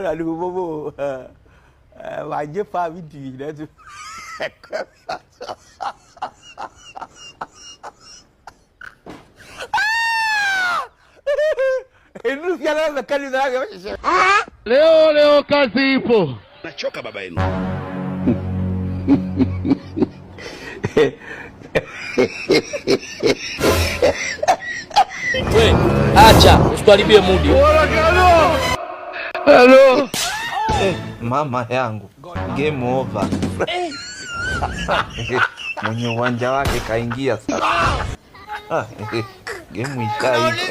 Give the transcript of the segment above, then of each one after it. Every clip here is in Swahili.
Aduh, bobo. Wajib fa video dah tu. Leo leo kazi ipo. Nachoka baba yenu. We, acha usituharibie mudi. Hello. Mama yangu, game over. Mwenye uwanja wake kaingia sasa. Game ishaisha.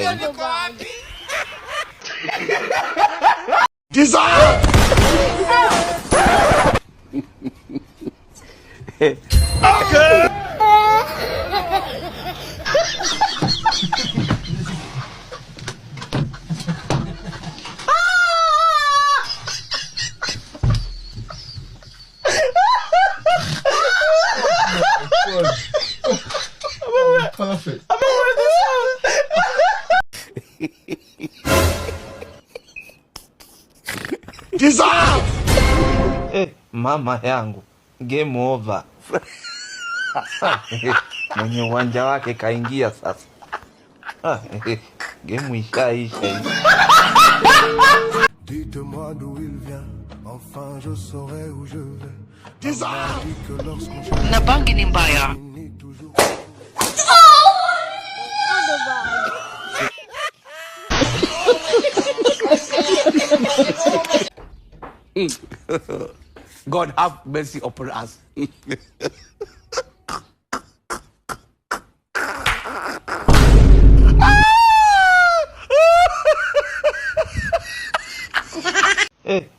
Mama yangu, game over. Mwenye uwanja wake kaingia sasa. Game ishaisha. Dites-moi d'où il vient, enfin je saurai où je vais. On dit que lorsqu'on cherche, Na bangi ni mbaya. finit toujours. God have mercy upon us.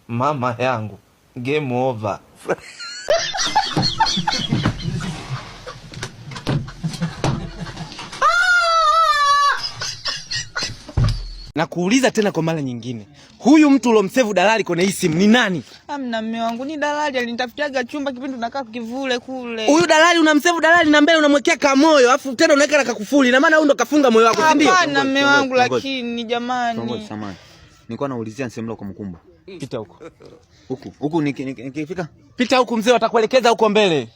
Mama yangu, game over. Na kuuliza tena kwa mara nyingine, huyu mtu ulomsevu dalali kwenye hii simu ni nani? Amna mume wangu, ni dalali alinitafutiaga chumba kipindi tunakaa kivule kule. Huyu dalali unamsevu dalali na mbele unamwekea kamoyo, afu tena unaweka na kakufuli. Na maana huyu ndo kafunga moyo wako, si ndio? Hapana mume wangu, Ngoja. lakini jamani. Ngoja, samahani. Nilikuwa naulizia Nsemlo kwa Mkumbo. Pita huko. Huku, huku nikifika? Pita huku mzee, watakuelekeza huko mbele.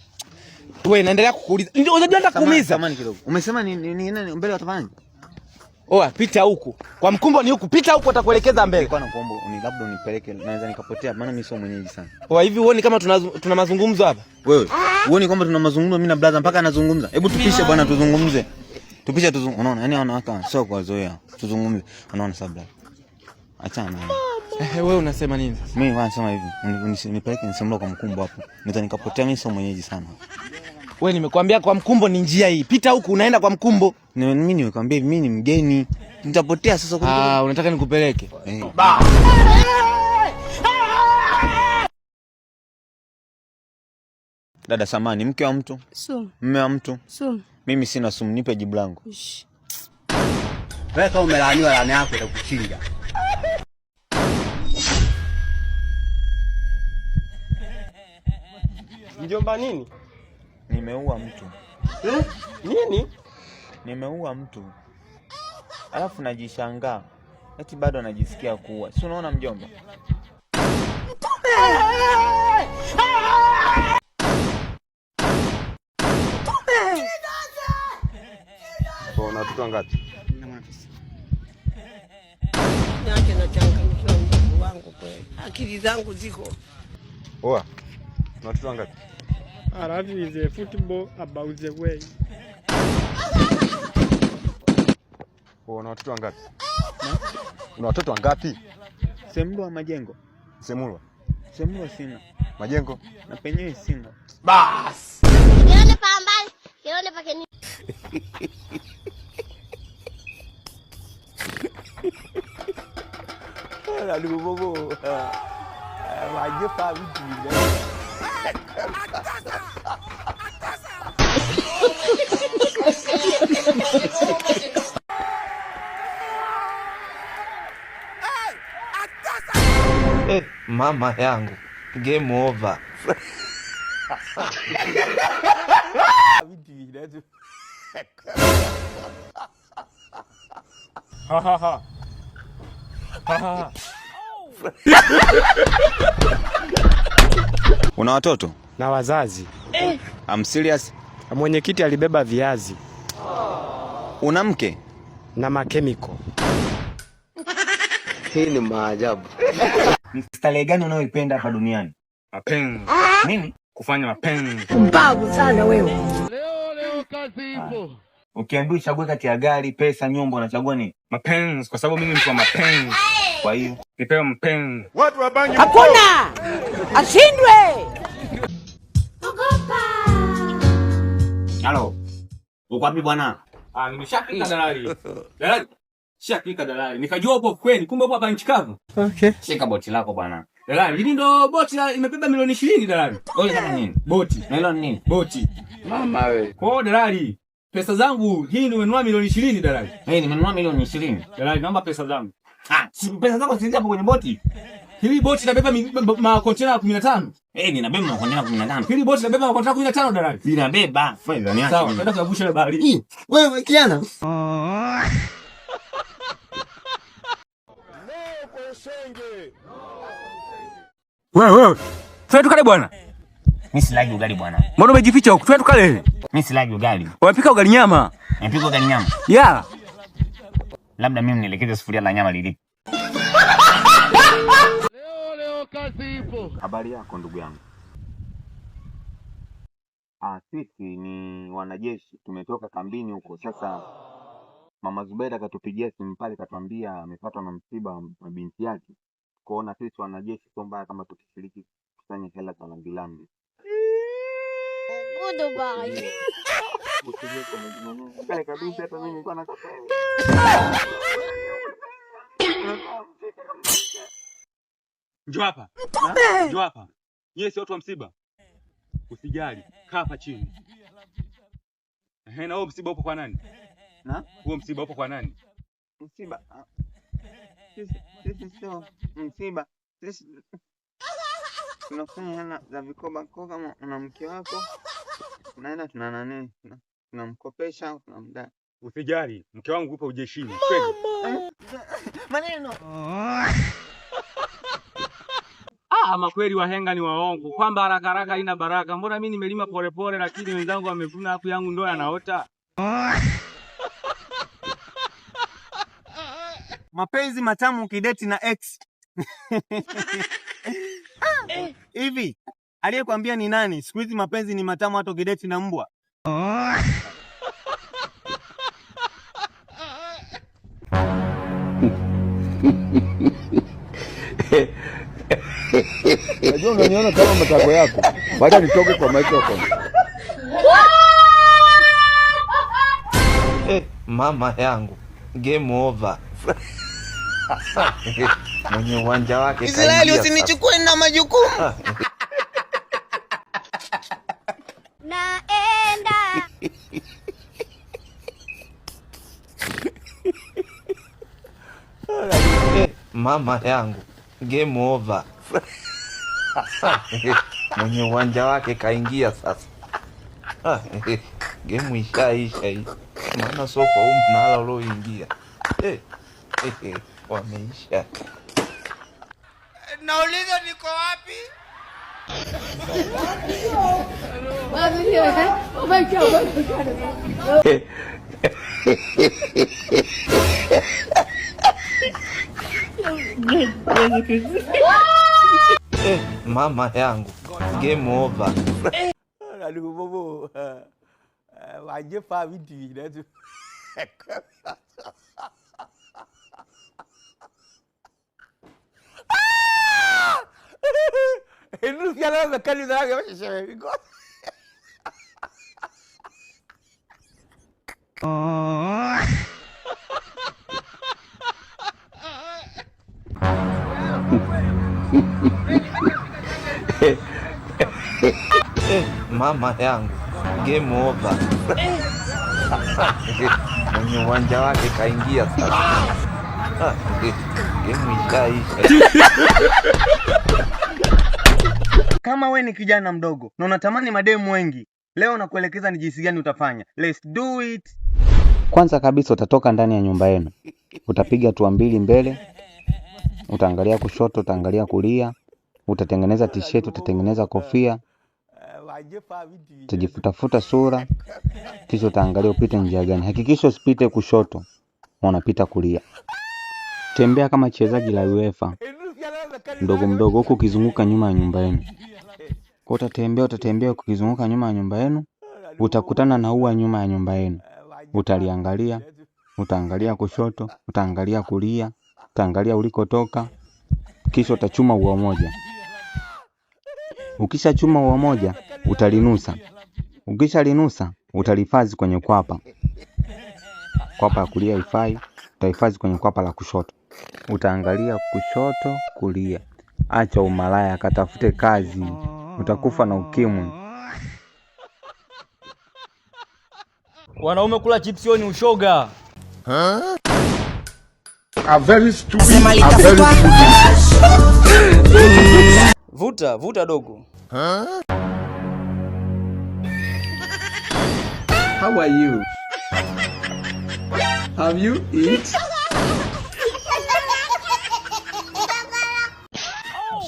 Wewe naendelea kukuuliza. Ndio unajua nitakuumiza. Samahani kidogo. Umesema ni mbele watafanya? Oa, pita huku. Kwa Mkumbo ni huku. Pita huku watakuelekeza mbele. Nilikuwa nakuomba labda unipeleke, naweza nikapotea maana mimi sio mwenyeji sana. Oa, hivi huoni kama tuna mazungumzo hapa? Wewe, huoni kwamba tuna mazungumzo mimi na brother mpaka anazungumza? Hebu tupishe bwana tuzungumze. Tupishe tuzungumze. Unaona, yani wanawake sio kwa zoea. Tuzungumze. Unaona sasa brother. Achana. Wewe unasema nini sasa? Mimi nasema hivi, nipeleke Nsemlo kwa Mkumbo hapo. Naweza nikapotea, mimi sio mwenyeji sana. Wewe nimekuambia kwa Mkumbo ni njia hii. Pita huku unaenda kwa Mkumbo. Mimi nimekwambia hivi, mimi ni mgeni. Nitapotea sasa kwa Unataka nikupeleke? Ba. Dada samani, mke wa mtu? Sumu. Mume wa mtu? Sumu. Mimi sina sumu, nipe jibu langu. Shh. Wewe kama umelaaniwa, laana yako itakuchinja. Mjomba nini? Nimeua mtu. Nini? Nimeua mtu. Alafu najishangaa. Eti bado anajisikia kuua. Si unaona mjomba? Una watoto wangapi? Niache nachanganyikiwa mdogo wangu kweli. Akili zangu ziko. Oa. Una watoto wangapi? Alafu is a football about the way. Oa, una watoto wangapi? Una watoto wangapi? Semulwa Majengo. Semulwa. Semulwa sina. Majengo. Na penyewe sina. Bas. Kione pa mbali, kione pa keni. Aduh, bobo. Wajib fa video. Mama yangu, game over. Video. Ha ha ha. Ha ha. Una watoto? Na wazazi. I'm serious. Mwenyekiti alibeba viazi. Una mke? Na makemiko. Hii ni maajabu. Starehe gani unayoipenda hapa duniani? Mapenzi. Nini? Kufanya mapenzi. Mbavu sana wewe. Leo leo kazi ipo. Ukiambiwa uchague kati ya gari, pesa, nyumba unachagua nini? Mapenzi kwa sababu mimi mtu wa mapenzi. Kwa hiyo nipewe mapenzi. Watu wa bangi. Hakuna. Ashindwe. Halo. Uko wapi bwana? Ah, nimeshafika dalali. Dalali. Shafika dalali. Nikajua upo kweli, kumbe upo hapa nchi kavu. Okay. Shika boti lako bwana. Dalali, hili ndo boti la imebeba milioni 20 dalali. Wewe kama nini? Boti. Na hilo ni nini? Boti. Mama we. Kwa hiyo dalali, pesa zangu hii nimenunua milioni 20 dalali. Eh, nimenunua milioni 20. Dalali, naomba pesa zangu. Ah, si pesa zako zilizo hapo kwenye boti. Hili boti inabeba makontena 15. Eh, ninabeba makontena 15. Hili boti inabeba makontena 15 dalali. Ninabeba. Fedha niache. Sawa, nataka kuvusha ile bahari. Wewe kijana. Wewe. Twende tukale bwana. Mimi silagi ugali bwana. Mbona umejificha huko? Twende tukale. Mimi silagi ugali. Wamepika ugali nyama. Nimepika ugali nyama. Yeah. Labda mimi nielekeze sufuria la nyama lilipo. Leo leo kazi ipo. Habari yako ndugu yangu. Ah, sisi ni wanajeshi tumetoka kambini huko. Sasa Mama Zubeda katupigia simu pale katuambia amepatwa na msiba wa binti yake. Kuona sisi wanajeshi sio mbaya kama tukishiriki kusanya hela za rambirambi. Goodbye. Kabisa hata mimi nilikuwa nataka. Njoo hapa. Njoo hapa. Nyie si watu wa msiba. Usijali, kaa hapa chini. Ehe, na huo msiba upo kwa nani? Na? Huo msiba upo kwa nani? Msiba. Sisi sio msiba. Sisi tunakusanya hela za vikoba kwa kama una mke wako tunaenda tuna nani tunamkopesha tunamdai. Usijali, mke wangu upo ujeshini. Kweli. Maneno. Ah, makweli wahenga ni waongo kwamba haraka haraka haina baraka. Mbona mimi nimelima polepole, lakini wenzangu wamevuna, afu yangu ndo yanaota. Mapenzi matamu ukideti na ex. Hivi aliyekwambia ni nani? Siku hizi mapenzi ni matamu hata ukideti na mbwa. Najua unaniona kama matako yako. Wacha nitoke kwa microphone. Mama yangu, game over. Mwenye uwanja wake Israeli kaingia sasa. usinichukue na majukumu. Naenda. Mama yangu, game over. Mwenye uwanja wake kaingia sasa. Game ishaisha hii. Maana sio kwa huu mnala ulioingia. Wameisha. Nauliza niko wapi? Mama yangu, game over. Bobo, wagye fa bi di na tu. Enu fiala bɛka ni sara kɛ hyehyɛ because. Mama yangu, game over. Mwenye uwanja wake kaingia sasa. Game ishaisha. Kama we ni kijana mdogo na unatamani mademu wengi, leo nakuelekeza ni jinsi gani utafanya. Let's do it. Kwanza kabisa utatoka ndani ya nyumba yenu. Utapiga hatua mbili mbele, utaangalia kushoto, utaangalia kulia, utatengeneza t-shirt, utatengeneza kofia, utajifutafuta sura, kisha utaangalia upite njia gani. Hakikisha usipite kushoto, unapita kulia. Tembea kama chezaji la UEFA mdogo mdogo, huku ukizunguka nyuma ya nyumba yenu. Kwa utatembea, utatembea ukizunguka nyuma ya nyumba yenu, utakutana na ua nyuma ya nyumba yenu, utaliangalia, utaangalia kushoto, utaangalia kulia, utaangalia ulikotoka, kisha utachuma ua moja. Ukishachuma ua moja, utalinusa. Ukishalinusa, utalihifadhi kwenye kwapa. Kwapa ya kulia haifai, utahifadhi kwenye kwapa la kushoto. Utaangalia kushoto, kulia. Acha umalaya, katafute kazi, utakufa na ukimwi. Wanaume kula chips ni ushoga. I'm very stupid. Vuta, vuta dogo. How are you? Have you eat?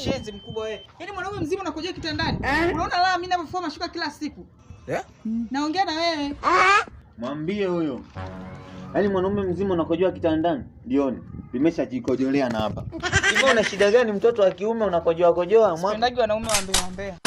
Shenzi mkubwa wewe. Yaani mwanaume mzima unakojoa kitandani. Unaona la mimi ninavyofua mashuka kila siku. Naongea na wewe. Mwambie huyo, yaani mwanaume mzima unakojoa kitandani, jioni limeshajikojolea na hapa hivi. Una shida gani mtoto wa kiume unakojoa kojoa? Sipendagi wanaume waambea waambea.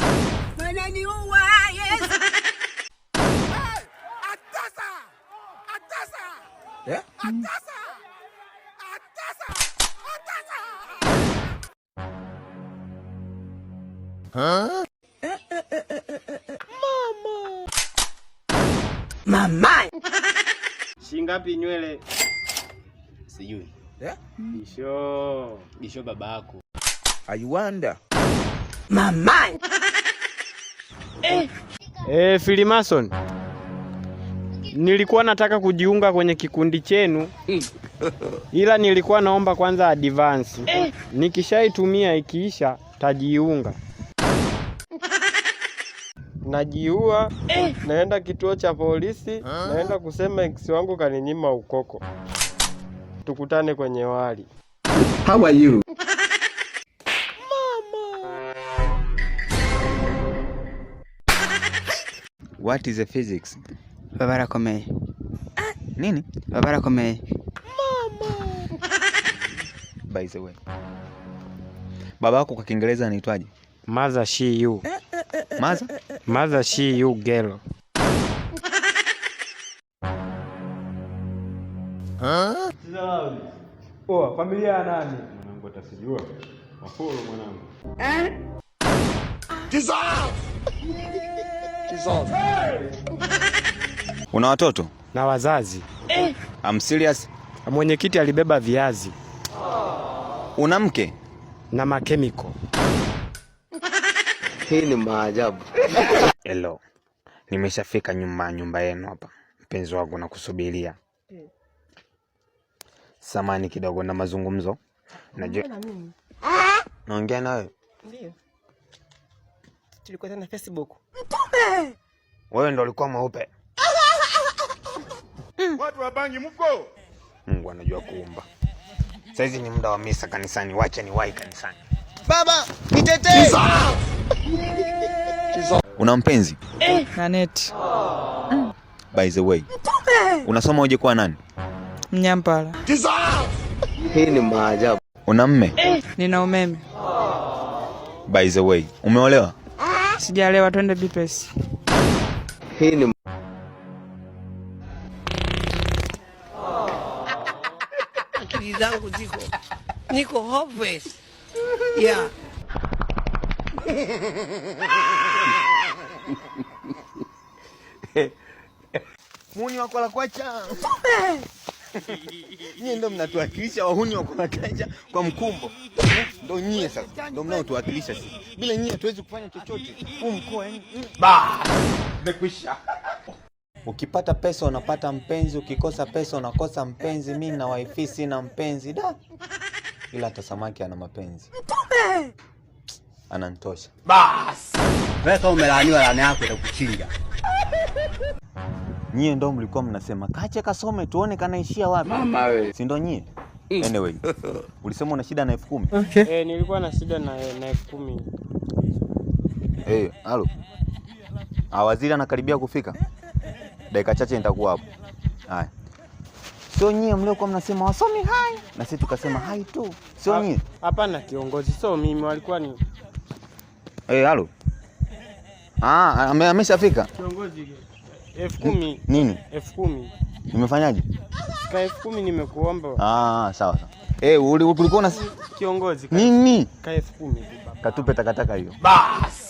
Shingapi nywele? Sijui. Bisho. Bisho babako. I wonder. Filimason. Nilikuwa nataka kujiunga kwenye kikundi chenu ila nilikuwa naomba kwanza advance. Nikishaitumia ikiisha tajiunga. Najiua, naenda kituo cha polisi, naenda kusema ex wangu kaninyima ukoko. Tukutane kwenye wali. How are you? What is a physics? Babarakomeye. Nini? Babarakomeye. By the way, baba yako kwa Kiingereza anaitwaje? Mother she you. Maza? Mother she you girl. Poa, familia ya nani? Mwanangu atasijua. Mafolo mwanangu. Una watoto? Na wazazi. I'm serious. Mwenyekiti alibeba viazi Una mke? na makemiko. Hii ni maajabu. Hello. Nimeshafika nyuma ya nyumba yenu hapa. Mpenzi wangu nakusubiria. Samani kidogo na mazungumzo. Najua naongea na wewe. Ndio. Tulikutana Facebook. Wewe ndo ulikuwa mweupe. Watu wa bangi mko? Mungu anajua kuumba. Saizi ni muda wa misa kanisani, wacha niwahi kanisani. Baba, nitetee. Una mpenzi? Na neti. By the way, unasoma uje kuwa nani? Mnyampala. Hii ni maajabu. Una mme? Nina umeme. By the way, umeolewa? Sijalewa, twende Bipesi. Hii ni Akili zangu ziko niko hopeless. Yeah. Muhuni wa Kwalakwacha. Nyie ndo mnatuwakilisha wahuni wa Kwalakwacha kwa mkumbo. Ndo nyie sasa, ndo mnaotuwakilisha sisi. Bila nyie hatuwezi kufanya chochote. Huu mkoa yani. Nimekwisha. Ukipata pesa unapata mpenzi, ukikosa pesa unakosa mpenzi. Mi na wifi sina mpenzi da, ila hata samaki ana mapenzi, anantosha. Wewe kama umelaaniwa, laana yako itakuchinja. Nyie ndo mlikuwa mnasema kache kasome tuone kanaishia wapi. Mama we. Si ndo nyie? Anyway, ulisema una shida na 10,000. Okay. Nilikuwa na shida na 10,000. Halo. Waziri anakaribia kufika. Dakika chache nitakuwa hapo. Haya. Sio nyie mliokuwa mnasema wasomi hai na sisi tukasema hai tu. Sio nyie? Hapana kiongozi, sio mimi, walikuwa ni Halo. Ameshafika. Kiongozi 10,000. Nini? 10,000. Nimefanyaje? Sika 10,000 nimekuomba. Sawa sawa. Ulikuwa na kiongozi nini? Ka 10,000 tu baba. Katupe takataka hiyo. Bas.